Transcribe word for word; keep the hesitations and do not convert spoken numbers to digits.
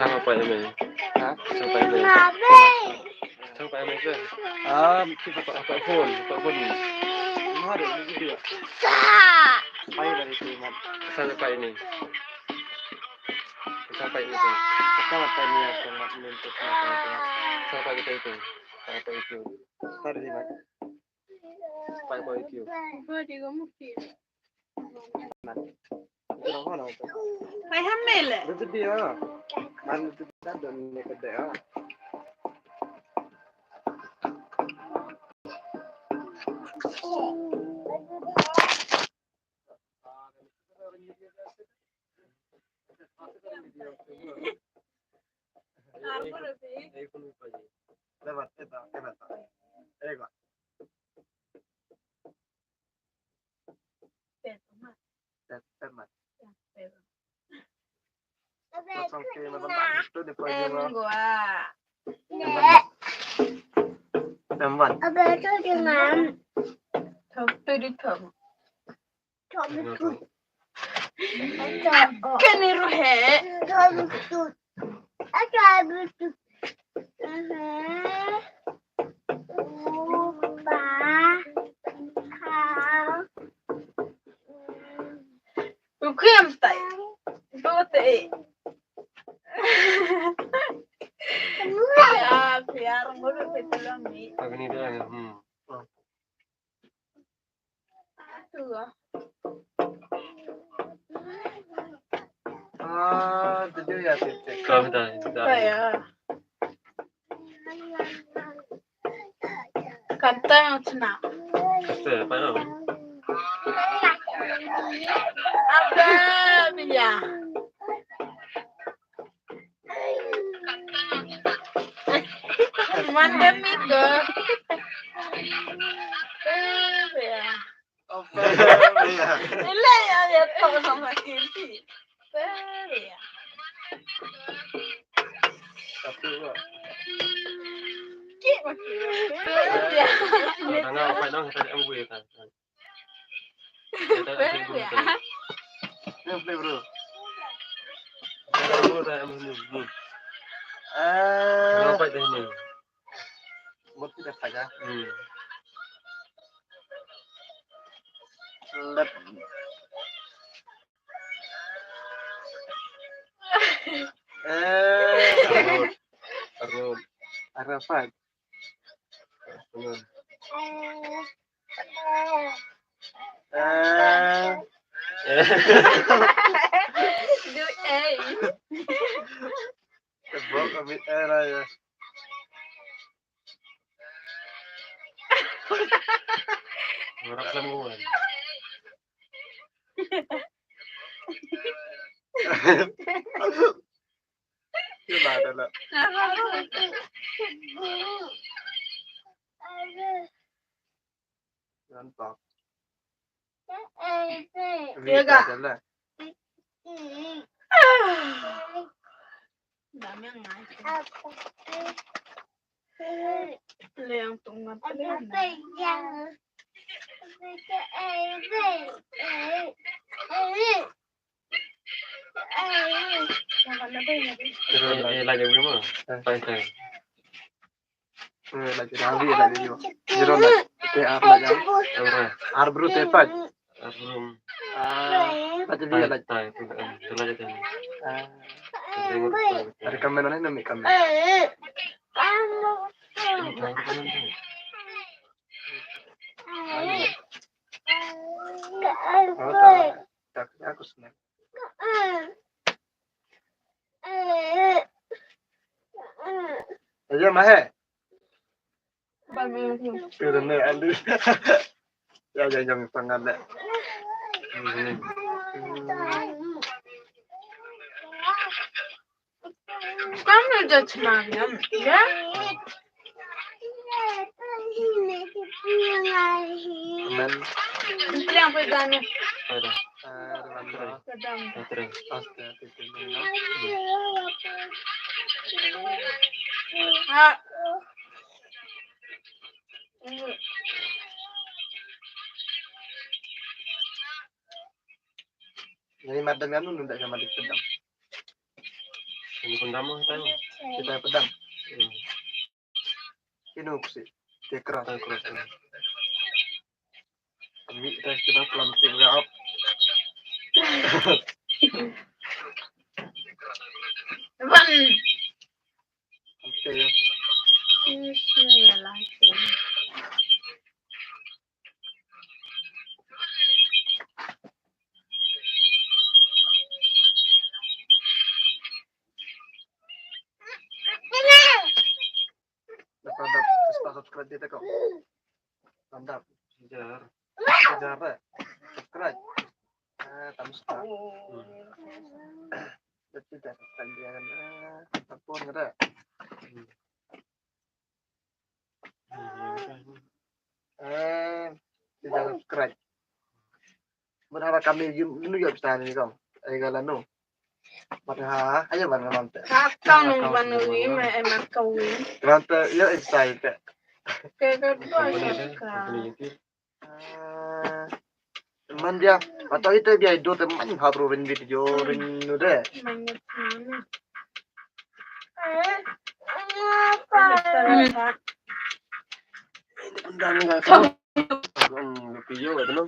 Sangpa eme. Ha? Sangpa eme. Sangpa eme se. Ah, kita pa pa phone, pa phone ni. Mahal dia ni dia. Pai dari sini mat. Sangpa ini. Sangpa ini tu. Sangpa ini ya, sangpa ini tu. Sangpa kita itu. Sangpa itu. Tadi mat. Pai pai itu. Pai di kamu ki. Pai hamele. Betul dia. Man tu tak ada ni kedai ah. Em gua. Em wan. Em wan. Apa tu di thom? Thom tu di thom. Thom tu. Kani ruhe. Thom tu. Apa tu? Aha. Upa. Kau. Ukiam tai. Dote. Ya, biar mulut kita lami. Tapi ni dia, hmm. Aduh. Ah, tu dia ya, cek, cek. Kau minta, minta. Apa ya? Kata yang senang. Kata apa tu? Apa dia? Mantap itu. Apa ya? Apa ya? Ini ya, ya, tahu sama Kinti. Apa ya? Satu, dua. Cik makin. Apa ya? Tengah, apa dong, tadi ambu ya kan. Apa ya? Ni play, bro. Tengah, bro, tengah, ambu, ambu. Eh. Tengah, apa deh ni? Mut kita saja. Hmm. Let. Eh. Arab. Arab. Arafat. Hmm. Eh. Do A. Sebab kami era ya. Orang semua. Gimana lah? Nampak. Iya, Kak. Gimana lah? Dami ang ngai. Leng tong ngan. Pero eh, lagi mo. Fine, fine. Eh, lagi, lagi, lagi, lagi. Zero na. Te ar lagi. Ar bru te pat. Ar bru. Ah, lagi dia lagi. Tai, tai, tu, eh, tu lagi tu. Ah. Ada kamera ni, nama kamera. Oh, tak. Tak, aku senang. Aja mah eh. Turun deh, Andi. Ya, ya, yang tengah deh. Kamu udah semalam, ya? Amen. Yang pegang ni. Ada. Pegang. Aste, aste, aste. Ha. Jadi madam yang nunda sama di pedang. Pyndonkam mo, kita mo. Kita pyndonkam. Hmm. Ino ku si. Te kra. Te kra. Kami dah kena pelan tinggal. Wan. Oke, ya. Ini sih ya lah. Dapat, dapat, subscribe dia, kau. Mantap. Kejar. Kejar, eh. Subscribe. Ah, tam subscribe. Hmm. Dapat, dapat, dia kan. Ah, telepon, kata. Hmm. Eh, tidak subscribe. Berharap kami yum, yum, yum, pistah ni kau. Eh, kalau no. Padahal, ayo, bang, nanti. Kakang, bang, wi, ma, eh, ma, kau, wi. Nanti, yo, excited. Ke, ke, dua, ya, ka. Ah, man dia, atau itu dia itu teman ha bro ring video ring nu de. Man dia mana? Hmm. Ini pun dah nggak tahu. Hmm, video itu no.